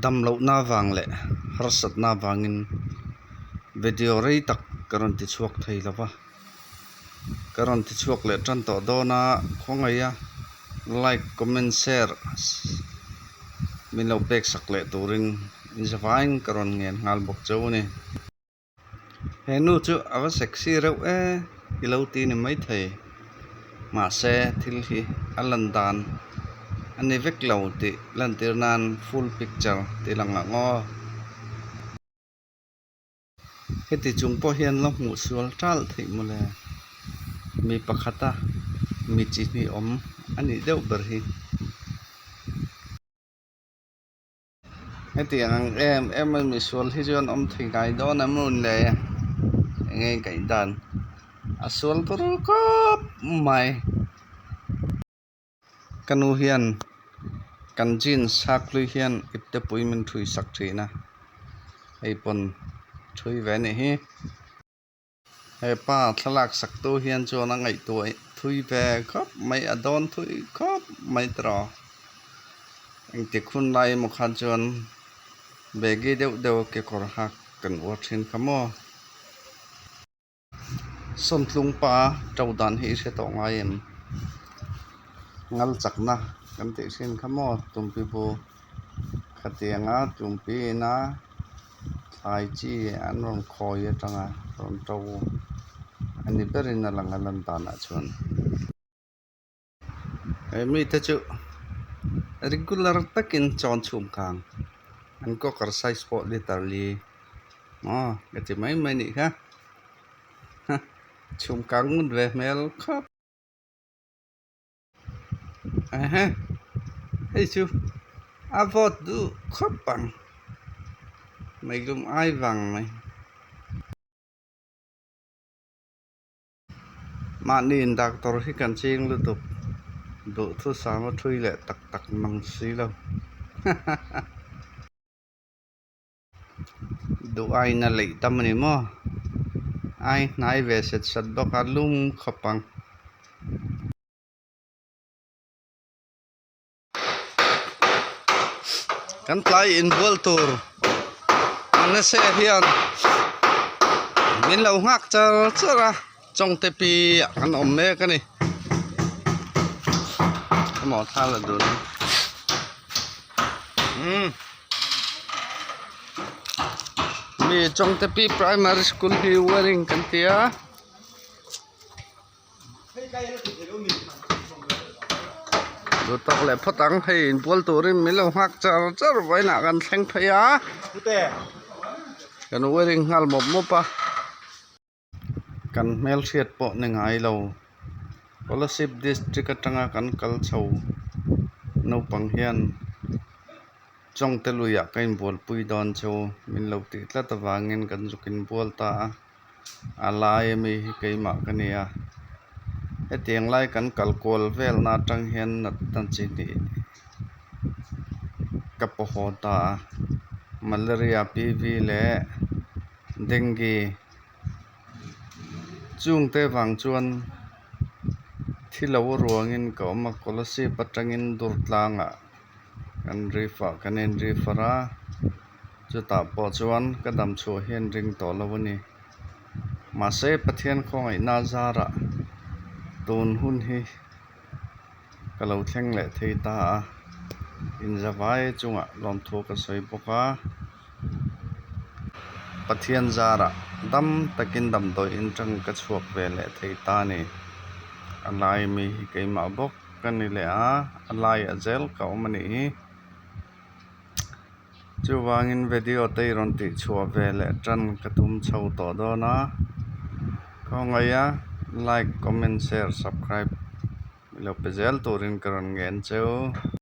Dam lohna vang leh harsatna vangin video rei tak ka rawn ti chhuak thei lo va, ka rawn ti chhuak leh tan tawh dawn a, khawngaih a like comment share min lo pek sak leh turin inzavain ka rawn ngen nghal bawk cheu a ni. He nu chu a va sexy reuh e i lo ti ni maithei mahse thil hi a lan dan a ni vek lo tih lantir nan full picture tih lang ang aw. Heti chung pawh hian la hmuh sual tal theih mawle mi pakhata mi chi hnih awm a nih deuh ber hi. Hetiang ang em em a misual hi chuan awm thei ngai dawn em rawn le enge kaih dan a sual tur khawp mai ka nu hian kan jeans hak hlui hian ipte pui min thui sak thin a hei pawn thui ve a nih hi. He pa thlalak sak tu hian chuan a ngaihtuah thui ve khawp mai a dawn thui khawp mai tawh engtik hun lai emaw khan chuan baggy deuh deuh a kekawr hak kan uar thin kha maw. Sawntlung pa to dan hi i hre tawh ngai em? Ngal chakna kan tih thin kha maw tumpi bu khatianga tumpi ina thlai chi an rawn khawi atanga rawn to a ni berin a lang a lan danah chuan. He mite chu regular takin chawn chhum kang an cooker size pawh liter li aw ka ti mai mai nih kha chhum kang ngut ve hmel khawp. Ehe hei chu a vawt duh khawp ang meihlum ai vang mai. Mahniin doctor hi kan ching lutuk duhthusam a thui leh tak tak mang si lo hahaha. Duh aiin a leih tam a ni maw? Ai hnai ve set sat bawk a lum khawp ang. Kan tlai inbual tur Manase hian min lo nghak char char a Chawngte pi ah kan awm mek a ni. Emaw thla la dun umm mi Chawngte pi primary school hi wearing kan ti a. Duh tawk leh phawt ang hei inbual turin min lo nghak char char vawiinah kan thleng phei a kan wearing nghal mawp mawp a. Kan hmelhriat pawh ni ngai lo. Kolasib district atanga kan kal chho naupang hian Chawngte luiah ka inbualpui dawn chu min lo tih tlat avangin kan zuk inbual ta a, a lai ami hi keimah ka ni a. Hetiang lai kan kal kual velna atang hian natna chi hnih ka paw haw ta a, malaria P_V leh dengue. Chungte vang chuan thi lo ruangin ka awm a, Kolasib atangin dur tlangah kan refer kan in refer a, chutah pawh chuan ka dam chhuah hian ring tawh lo a ni. Mahse Pathian khawngaihna zarah tun hun hi ka lo thleng leh thei ta a, inzavai chungah lawmthu ka sawi bawk a. Pathian zarah dam takin damdawi intang ka chhuak ve leh thei ta a ni. A lai mi hi keimah bawk ka ni leh a, a laiah zel ka awm a nih hi. Chuvangin video te i rawn tih chhuah ve leh tan ka tum chho tawh dawn a. Khawngaih a like, comment, share, subscribe i lo pe zel turin ka rawn ngen cheu.